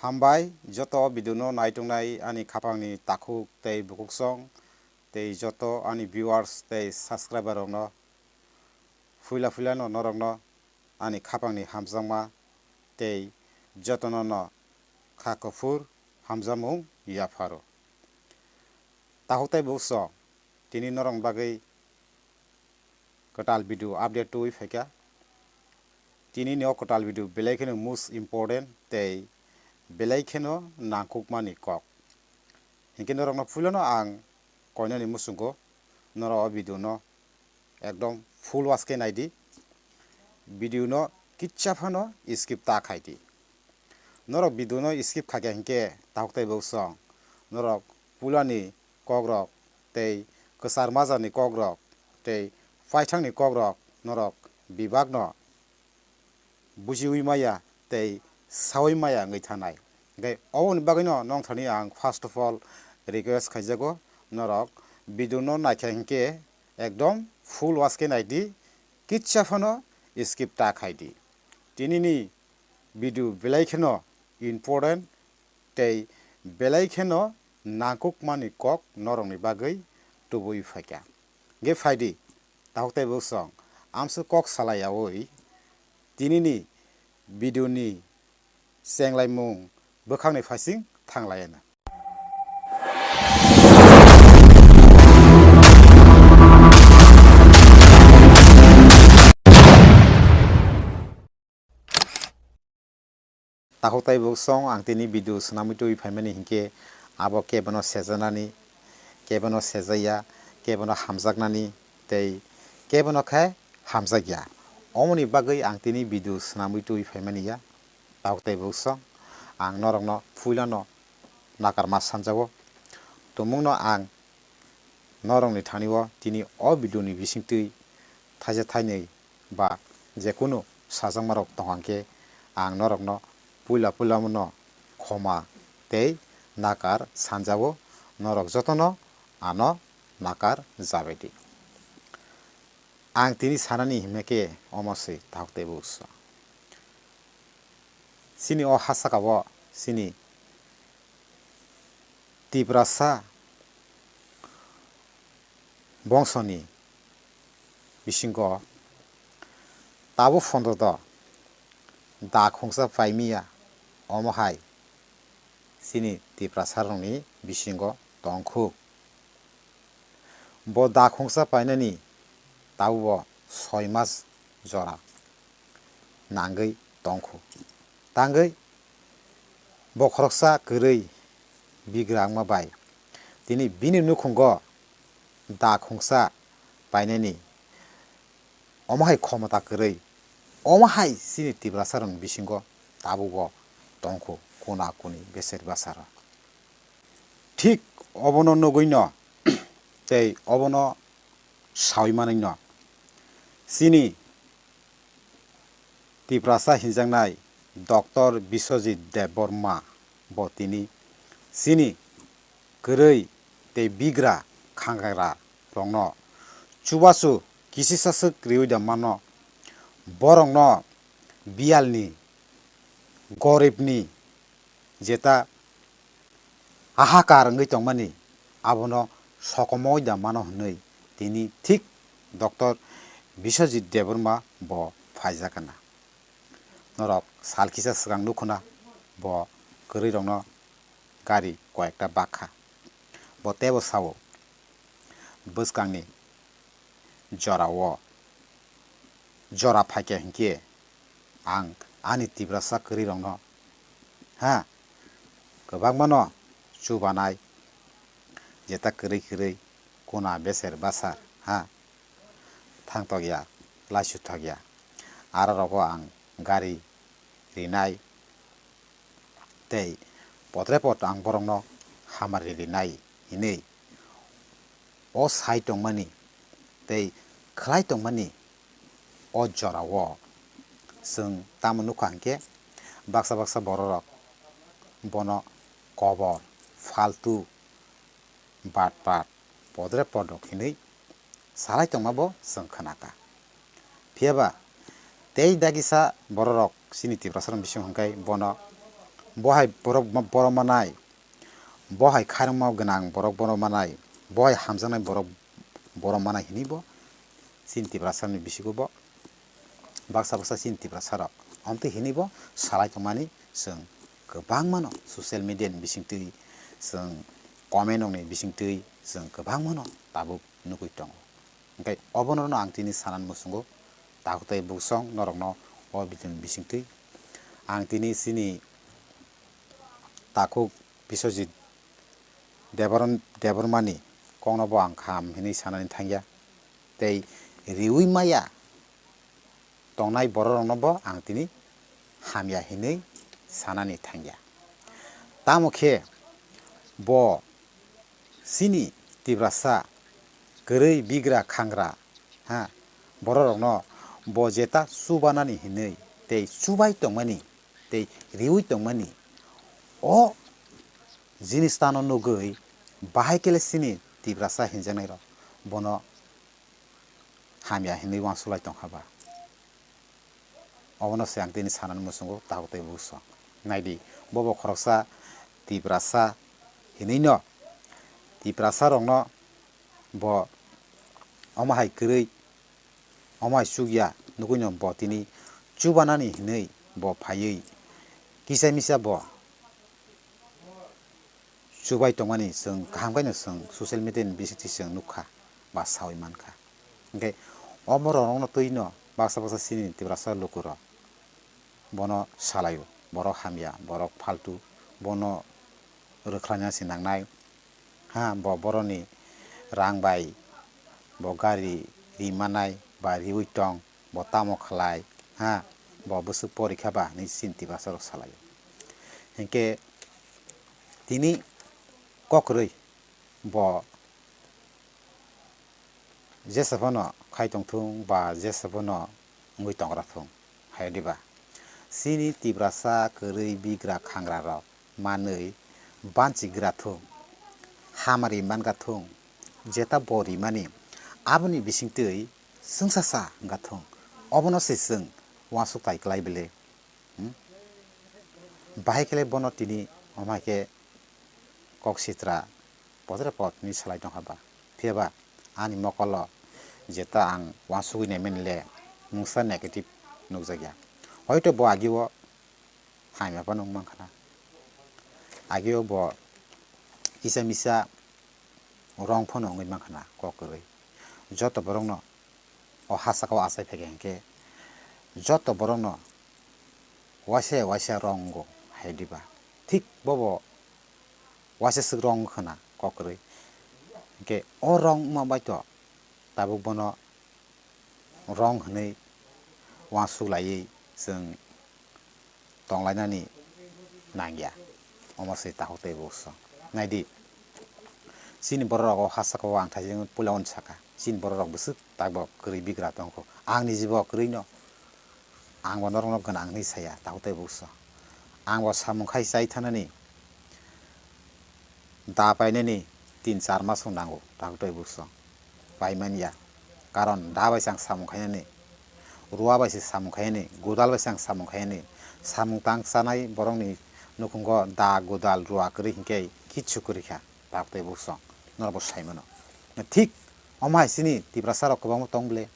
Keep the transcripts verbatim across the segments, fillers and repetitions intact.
Hambai joto video no naitongnai ani khapangni takhuk tei bukuksong tei joto ani viewers tei subscriber rokno phuila phuilano norokno ani khapangni hamjakma tei jotono no kha kuphur hamjakmung yapharo. Takhuk tei bukuksong tini norokni bagwi kwtal video update tubui phaikha. Tini ni o kwtal video belai kheno most important tei belai kheno nangkukmani kok. Hinkhe norokno phuilano ang koinani muchungo norok o video no ekdom full watch khe naidi. Video no kitsa phano skip ta khaidi. Norok video no skip khaikha hinkhe takhuk tei bukuksong norok pulani kokrok tei kwchar majani kokrok tei paithakni kokrok norok bibakno bujiui maya tei saui maya wngwi thanai. Hinkhe oboni bagwino nongthani ang first of all request khaijago, norok video no naikha hinkhe ekdom full watch khe naidi, kitsa phano skip ta khaidi. Tinini video belai kheno important tei belai kheno nangkukmani kok norokni bagwi tubui phaikha. Hinkhe phaidi, takhuk tei bukuksong, amswk kok salaiyaui tinini video ni chenglaimung bwkhakni phaising thanglaiano. Takhuk tei bukuksong, ang tini video swnamwi tubui phaimani hinkhe abo kebono sejaknani, kebono sejakya, kebono hamjaknani tei kebono khe hamjakya. Omoni bagwi ang tini video swnamwi tubui phaimani ya. Takhuk tei bukuksong, ang norokno phuilano nakarma sanjago. Tumungno ang norokni thani-o tini o video ni bisingtwi thaisa thainwi ba jekunu sajakmarok tongkha khe ang norokno puila puila no khoma tei nakar sanjago, norok jotono ano nakar jabaidi. Ang tini sanani himya khe omo se, takhuk tei bukuksong. Chini o ha saka o chini Tiprasa bongsoni bisingo tabuk pondro do da khungsa paimiya, omo hai chini Tiprasarokni bisingo tongkhu. Bo da khungsa painani tabukbo soi mas jora nangwi tongkhu. Tangwi bo khoroksa kwrwi bigra wngma bai tini bini nukhungo da khungsa painani omo hai khomota kwrwi, omo hai chini Tiprasarokni bisingo tabukbo tongkhu kuna kuni beser basaro. Thik obono nugwino tei obono saui manwino chini Tiprasa hinjaknai Doctor Biswajit Debbarma bo tini chini kwrwi tei bigra khangagra rokno chubachu kisisa swk riui da mano, borokno biyalni goribni jeta hahakar wngwi tongmani abono sokomoi da mano hwnwi tini thik Doctor Biswajit Debbarma bo phaijak kana. Norok sal kisa swkang nukhuna bo kwrwi rokno gari koyekta bakha. Bo teibo sao bwskangni jorao jora phaikha hinkhe ang ani Tiprasa kwrwi rokno ha kwbangmano chubanai jeta kwrwi kwrwi kuna beser basar ha thangtokya laisutokya aro rogo ang gari rinai tei potre pot ang borokno hamari rinai hinwi o sai tongmani tei khlai tongmani o jorao chwng tamo nukha hinkhe baksa baksa bororok bono kobor, faltu, batpat, podre podok hinwi salai tongma bo chwng khnakha. Phiyaba tei dagisa bororok chini Tiprasarok bising hwnkhe bono bo hai borok ma-, borom manai, bo hai khairokma gwnang borok borom manai, bo hai hamjaknai borok borom manai hinwi bo chini Tiprasarokni bisingo bo baksa baksa chini Tiprasarok omtwi hinwi bo salai tongmani chwng kwbangmano social media ni bisingtwi, chwng comment rokni bisingtwi chwng kwbangmano tabuk nugwi tongo. Hwnkhe obono ang tini sanani muchungo takhuk tei buksong norokno o video ni bisingtwi ang tini chini takhuk Biswajit Debor-, Debbarmani kokno bo ang kaham hinwi sanani thangya tei riwi maya tongnai bororokno bo ang tini hamya hinwi sanani thangya. Tamo khe bo chini Tiprasa kwrwi bigra khangra, ha, bororokno bo jeta chubanani hinwi tei chubai tongmani tei riwi tongmani o jinis tano nugwi bahai kele chini Tiprasa hinjaknairok bono hamya hinwi uansuk lai tongkha ba. Obono se ang tini sanani muchungo takhuk tei buksong. Naidi, bobo khoroksa Tiprasa hinwi no, Tiprasa rokno bo omo hai kwrwi, omo hai chukya nugwi no bo tini chubanani hinwi bo phaiwi kisa misa bo chubai tongmani chwng kaham khe no chwng social media ni bisingtwi chwng nukha ba sawi mankha. Hwnkhe o borok rokno twi no baksa baksa chini Tiprasa lukurok bono salaio, borok hamya, borok phaltu, bono rwkhlaina se nangnai. Ha, bo boroni rang bai bo gari ri manai ba riwi tong, bo tamo khlai, ha, bo bwswk porikha ba hinwi chini Tiprasarok salaio. Hinkhe tini kok kwrwi bo jesa phano khai tongthung ba jesa phano wngwi tongra thung, hai diba? Chini Tiprasa kwrwi bigra khangra rok manwi banchi gra thung, hamari man ga thung, jeta bo rimani aboni bisingtwi chwngsa sa wng ga thung, obono se chwng uansuk tai klai bele. Hmm? Bahai khe le bono tini omo hai khe kok sitra potre pot hinwi salai tongkha ba. Phiya ba ani mokolo jeta ang uansugwi naimani le mungsa negative nukjakya. Hoito bo agio hamya phano wng mankha na. Agio bo kisa misa wrong phano wngwi mankha na kok kwrwi. Joto borokno o ha saka o achai phaikha hinkhe joto borokno waisa waisa wrong wngo hai diba? Thik bobo waisa swk wrong wngkha na kok kwrwi. Hinkhe o wrong wngma bai to tabuk bono wrong hinwi uansuk laiwi chwng tonglainani nangya. Omo se takhuk tei buksong. Naidi, chini bororok o ha saka o ang thaising puila hwn saka. Chini bororok bwswk takbo kwrwi bigra tongkho. Ang nijibo kwrwino, ang bo norokno gwnang hinwi saya, takhuk tei buksong. Ang bo samung khai chai thanani, da painani tin char mas wng nango, takhuk tei buksong. Paimanya. Karon da bai se ang samung khainani, rua bai se samung khainani, godal bai se ang samung khainani. Samung tang chanai borokni nukhungo da, godal, rua kwrwi hinkhe kichu kwrwi kha, takhuk tei buksong. Norok bo sai mano. Thik omo hai chini Tiprasa rok kwbangma tong bwle.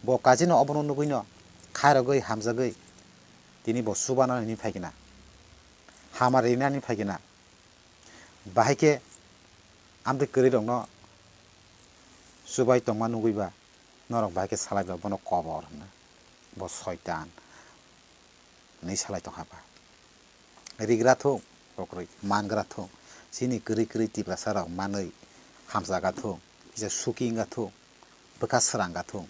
Bo kajino obono nugwino khairogwi hamjagwi tini bo chubana hinwi phaikhe na. Hama rinani phaikhe na. Bahai khe amtwi kwrwi rokno chubai tongma nugwi ba, norok bahai khe salai ba bono kobor hwnna, bo soitan hinwi salai tongkha ba. Rigra thung, kokrwi mangra thung, chini kwrwi kwrwi Tiprasa rok manwi hamjaga thung, kisa suki wngga thung, bwkha srangga thung.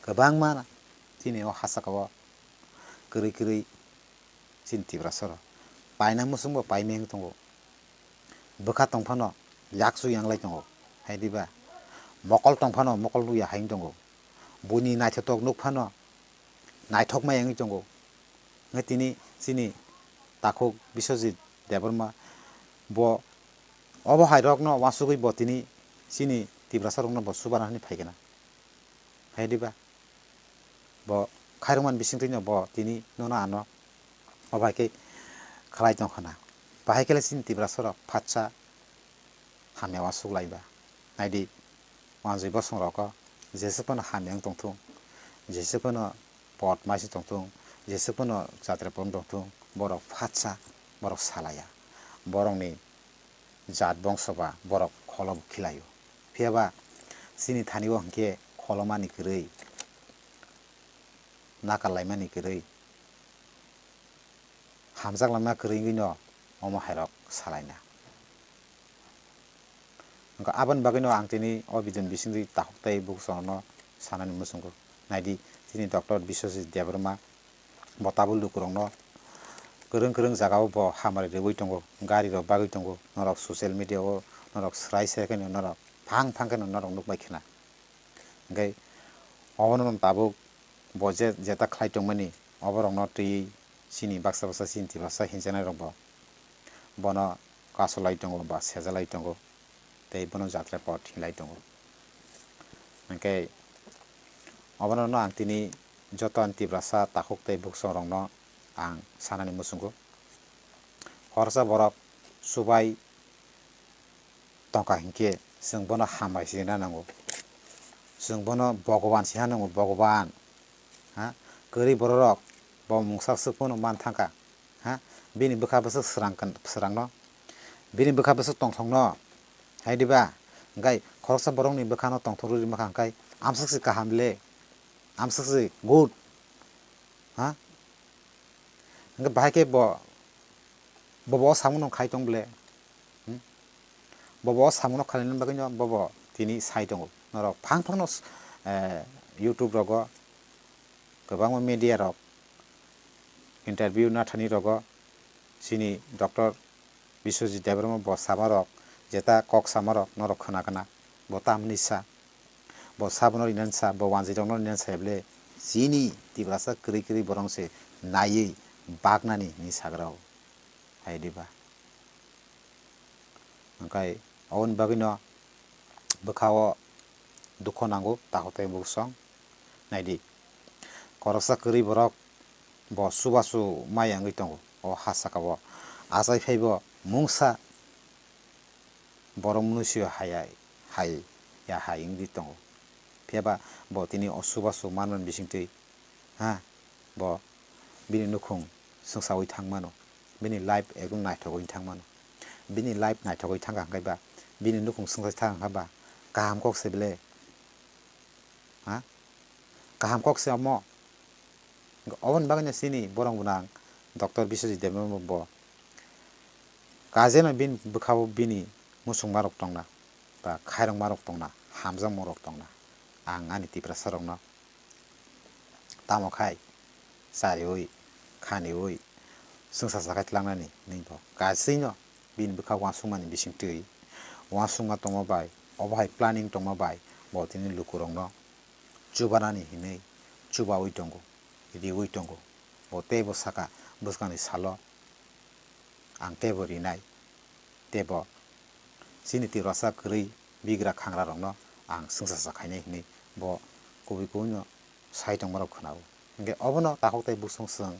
Kwbangma chini o ha saka o kwrwi kwrwi chini Tiprasa rok paina muchung bo paimeng tongo. Bwkha tong phano yakchu yanglai tongo, hai diba? Mokol tong phano mokol nukya hai wng tongo. Buini naithotok nuk phano naithok ma wngwi tongo. Hwnkhe tini chini takhuk Biswajit Debbarma bo obo hai rokno uansugwi bo tini chini Tiprasa rokno bo chubana hinwi phaikhe na. Hai diba? Bo khairokmani bisingtwino bo tini nono ano obo hai khe khlai tong khna. Bahai khe le chini Tiprasa rok phatsa hamya uansuk lai ba. Naidi, wanjui bosong rok o jesuk phano hamya wng tong thung, jesuk phano pot maisi tong thung, jesuk phano jatra pon tong thung, borok phatsa, borok salaya. Borokni jat bongso ba borok kholop khilaio. Phiya ba chini thani o hwnkhe kholomani kwrwi, nakal laimani kwrwi, hamjak lama kwrwi wngwi no omo hai rok salaina. Wngkha aboni bagwi no ang tini o video ni bisingtwi takhuk tei bukuchwng rok no sanani muchungo. Naidi, chini Doctor Biswajit Debbarma bo tabuk lukurokno kwrwng kwrwng jagao bo hamari rwui tongo, gari rok bagwi tongo, norok social media o norok swrai se kheno norok phang phang kheno norok nukbai khna. Hwnkhe obono tabuk bo je jeta khlai tongmani oborokno twiwi chini baksa baksa chini Tiprasa hinjaknai rok bo bono kasolai tongo ba sejalai tongo tei bono jatra pot hinlai tongo. Hwnkhe obono ang tini joto ani Tiprasa takhuk tei bukuchwng rokno ang sanani muchungo. Khoroksa borok chubai tongkha hinkhe chwng bono hambai se rina nango. Chwng bono Bhogoban se rina nango, Bhogoban. Ha? Kwrwi bororok bo mungsa swk phano man thangkha. Ha? Bini bwkha bwswk swrang kan-, swrangno. Bini bwkha bwswk tongthokno. Hai diba? Hwnkhe khoroksa borokni bwkhano tongthok rwrwi mankha hwnkhe amswk se kaham le. Amswk se good. Ha? Hwnkhe bahai khe bo, bo, bo o samungno khai tong ble. Hmm? Bo, bo o samungno khlaina bagwino bo, bo tini sai tongo. Norok phang phangno, eh, YouTube rogo, kwbangma media rok, interview nathani rogo, chini Doctor Biswajit Debbarma bo samarok, jeta kok samarok norok khna khna, bo tamni sa, bo sabono rinani sa, bo wanjwirokno rinani sa ble, chini Tiprasa kwrwi kwrwi borok se naiwi baknani hinwi sagra o, hai diba? Hwnkhe oboni bagwino bwkha o dukho nango takhuk tei bukuchwng. Naidi, khoroksa kwrwi borok bo chubachu maya wngwi tongo o ha saka o. Achai phai bo mungsa borok mwnwi swi hai, hai, ya hai wngwi tongo. Phiya ba bo tini o chubachu manmani bisingtwi, ha, bo bini nukhung swngsaui thang mano, bini life ekdom naithogwi thang mano. Bini life naithogwi thang kha hwnkhe ba, bini nukhung swngchai thang kha ba, kaham kok se ble, ha? Kaham kok se omo. Oboni bagwino chini borok gwnang Doctor Biswajit Debbarma bo kajeno bini bwkhao bini muchungmarok tongna, ba khairokmarok tongna, hamjakmungrok tongna. Ang ani Tiprasarokno tamo khai chariui, khaniui, swngsa sakhai tlangnani hinwi bo kaisino bini bwkha uansukmani bisingtwi uansukma tongma bai, obo hai planning tongma bai bo tini lukurokno chubanani hinwi chubaui tongo, riui tongo. Bo teibo saka bwskangni salo ang teibo rinai, teibo chini Tiprasa kwrwi bigra khangrarokno ang swngsa sa khainai hinwi bo kubui kubuino sai tongmarok khna-o. Hwnkhe obono takhuk tei buchung chwng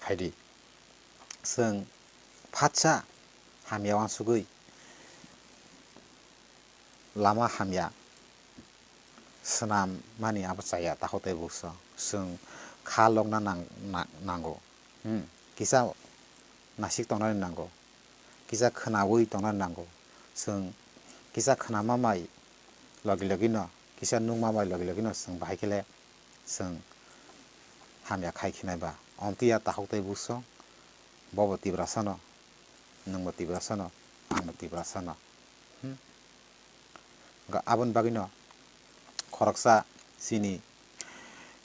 phaidi, chwng phatsa hamya uansugwi lama hamya swnam mani abo chaya, takhuk tei buchung chwng kha lokna nang-, na-, nango. Hmm, kisa nasik tongnani nango, kisa khwnaui tongnani nango. Chwng kisa khwnama mai logi logi no, kisa nukma mai logi logi no chwng bahai khe le chwng hamya khai khinai ba. Omtwi ya takhuk tei buchung, bobo Tiprasa no, nwngbo Tiprasa no, angbo Tiprasa no. Hmm? Ga-, aboni bagwino khoroksa chini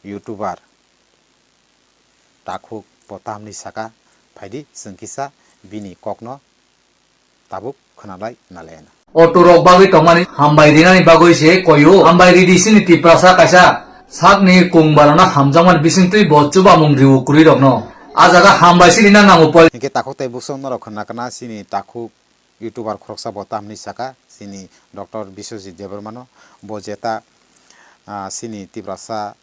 YouTuber takhuk bo tamni saka, phaidi chwng kisa bini kokno tabuk khwnalai nalena. Auto rok bagwi tongmani hambai rinani bagwi se koyo. Hambai ridi sini Tiprasa kaisa sakni kung barana hamjakmani bisingtwi bo chubamung riu kwrwi rokno. A jaga hambai sini na nango pol. Hinkhe takhuk tei buchung norok khwna kana sini takhuk YouTuber khoroksa bo tamni saka, chini Doctor Biswajit Debbarmano, bo jeta, ah, chini Tiprasa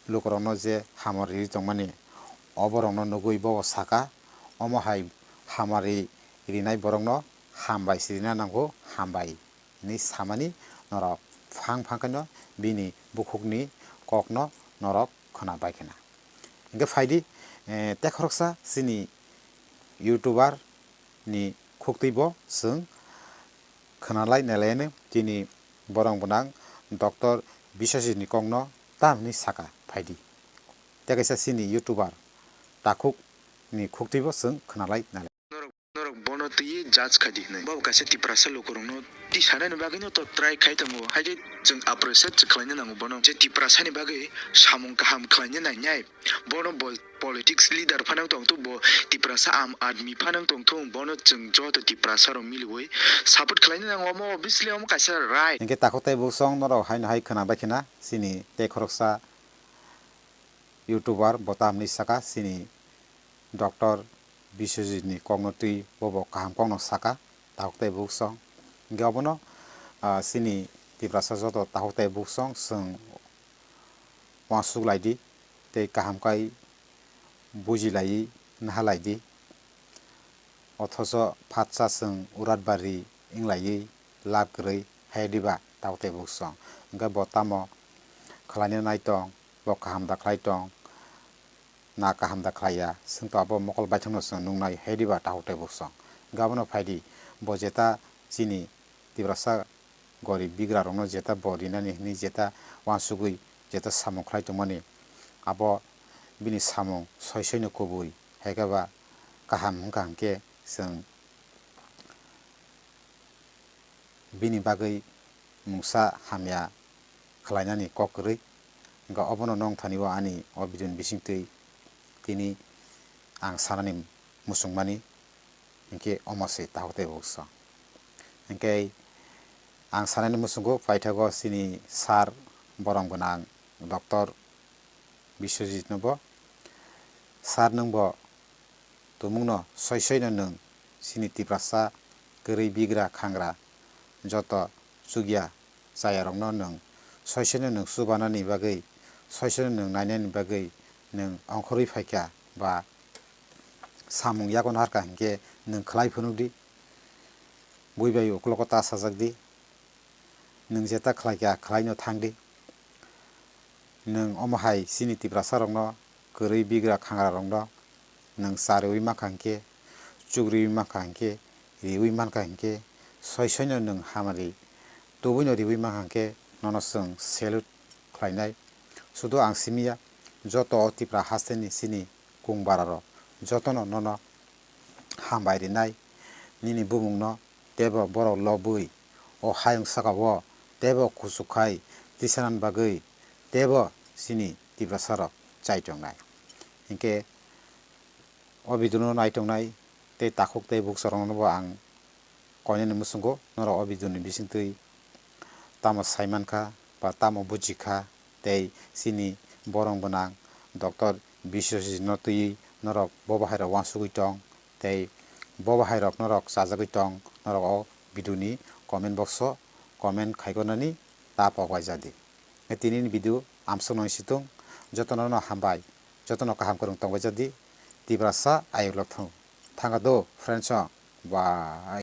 lukurokno je hamor riri tongmani, oborokno nugui bo saka, Omo hai hamari rinai borokno hambai se rina nango, hambai hinwi samani norok phang phang khaino bini bukhukni kokno norok khwna bai khwna. Hingkhe phaidi, eh, tei khoroksa chini YouTuber ni khuktwibo chwng khwnalai nalaiyano chini borong gwnang Doctor Biswajit ni kokno tamni saka phaidi. Tei kaisa chini YouTuber takhuk ni khuktwibo chwng khwnalai nalai. Norok, norok bono twiwi judge khai di hinwi. Bo kaisa Tiprasa lukurokno tisanani bagwino to try khai tongo. Haikhe chwng appreciate se khlaina nango bono. Je Tiprasani bagwi samung kaham khlaina nangnai. Bono bo politics leader phano tongthung, bo Tiprasa Aam Aadmi phano tongthung, bono chwng joto Tiprasa rok miliwi support khlaina nango. Omo obviously omo kaisa right. Hingkhe takhuk tei buksong norok haino hai khwna bai khwna chini tei khoroksa YouTuber bo tamni saka chini Doctor Biswajit ni kokno twi bobo kaham kokno saka takhuk tei buksong. Hingkhe obono, ah, chini Tiprasa joto takhuk tei buksong chwng uansuk lai di tei kaham khai buji laiwi naha lai di. Othocho phatsa chwng urat bari wng laiwi lab kwrwi hai diba takhuk tei buksong. Hingkhe bo tamo khlaina nai tong, bo kaham da khlai tong, na kaham da khlai ya, chwng to abo mokol baithangno chwng nuknai hai diba takhuk tei buksong. Hingkhe abono phaidi bo jeta chini Tiprasa gorib bigrarokno jeta bo rinani hinwi jeta uansugwi jeta samung khlai tongmani, abo bini samung soi soino kubui, haikhe ba kaham wngkha hinkhe chwng bini bagwi mungsa hamya khlainani kok kwrwi. Hingkhe obono nongthani o ani o video ni bisingtwi tini ang sanani muchungmani. Hinkhe omo se takhuk tei buksong. Hinkhe ang sanani muchungo paithago chini sir borom gwnang Doctor Biswajit no bo. Sir nwng bo tumungno soi soino nwng chini Tiprasa kwrwi bigra khangra joto chukya chayarokno nwng soi soino nwng chubanani bagwi, soi soino nwng nainani bagwi nwng ongkhorwi phaikha ba samung yago naharkha hinkhe nwng khlai phunukdi, bui bai uklogo ta sajak di, nwng jeta khlaikha khlaino thangdi. Nwng omo hai chini Tiprasa rokno kwrwi bigra khangra rokno nwng cha riwi mankha hinkhe, chuk riwi mankha hinkhe, riwi mankha hinkhe, soi soino nwng hamari tubuino riwi mankha hinkhe nono chwng salute khlainai. Sudu ang simiya, joto o Tipra hasteni chini kung bararok jotono nono hambai rinai, nini bumungno teibo borok lobwi o hayung sakao teibo kuchuk khai tisanani bagwi teibo chini Tiprasarok chai tongnai. Hinkhe o video no nai tongnai tei takhuk tei bukchorokno bo ang koinani muchungo norok o video ni bisingtwi tamo sai mankha ba tamo bujikha tei chini borom gwnang Doctor Biswajit no twiwi norok bobo hairok uansugwi tong tei bobo hairok norok chajagwi tong, norok o video ni comment box o comment khaikornani ta pok bai jadi. Tini ni video amsok nang situng, jotono no hambai, jotono kaham kwrwng tongbai jadi, Tiprasa ayuk lok thung. Thanga do friends o, bye.